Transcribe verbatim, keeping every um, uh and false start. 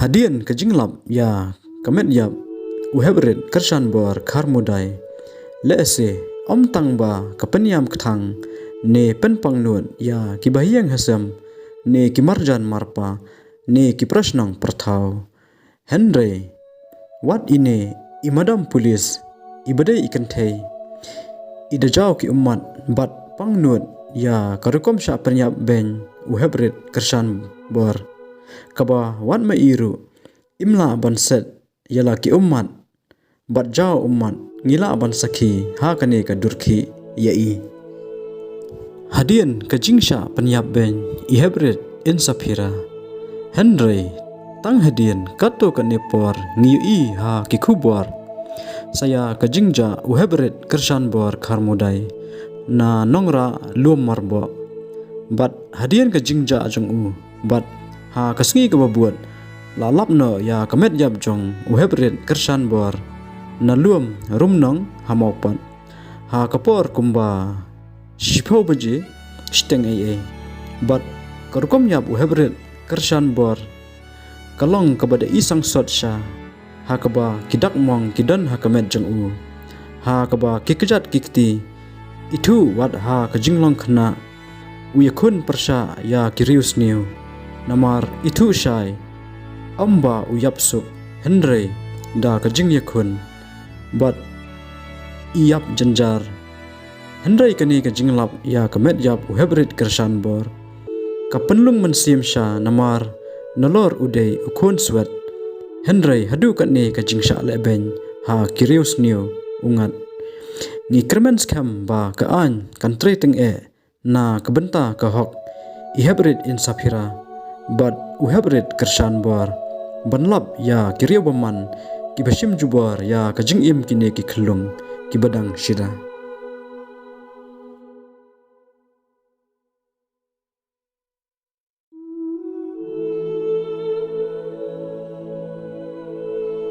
Hadien ka jinglap ïa ka met ïap u Heprit Kyrshanbor Kharmudai, lehse ym tang ba ka pynïam kthang ne pynpangnud ïa ki bahaïing hasem ne ki marjan marpa ne ki para shnong para thaw. Hynrei wat ine i madam pulit iba dei i kynthei, i da jaw ki ummat bad pangnud ïa ka rukom shah pynïap beiñ u Heprit Kyrshanbor, kaba wat ma i ruh im lah ban set ïa la ki ummat bad jaw ummat, ngi lah ban sakhi ha kane ka dur khih ïa i. Hadien ka jingshah pynïap beiñ i Heprit Insaphira. Hynrei tang hadien katto katne por ngi ïohi ha ki khubor sa ïa ka jingjah u Heprit Kyrshanbor Kharmudai na Nongrah Lum Marboh. Bad hadien ka jingjah jong u, bad ha ka sngi kaba bud, la lap noh ïa ka met ïap jong u Heprit Kyrshanbor na Lum Rumnong ha Mawpat ha ka por kumba shiphew baje shiteng ei ei. Bad ka rukom ïap u Heprit Kyrshanbor ka long kaba da i sangsot sha, ha kaba ki dak mong ki don ha ka met jong u, ha kaba ki kjat ki kti. Ithuh wat ha ka jinglong khynnah u ïakhun pyrshah ïa ki riewsniew, namar ithuh shai ym ba u ïap suk, hynrei da ka jingïakhun bad i ïap jynjar. Hynrei kane ka jinglap ïa ka met ïap u Heprit Kyrshanbor ka pynlung mynsiem sha, namar nalor u dei u khun swet, hynrei haduh katne ka jingshah leh beiñ ha ki riewsniew u ngat. Ngi kyrmen skhem ba ka aiñ kan trei tyngeh na ka bynta ka hok i Heprit Insaphira bad u Heprit Kyrshanbor ban lap ïa ki riew bymman kiba shim jubor ïa ka jingim kine ki khyllung kiba dang shida.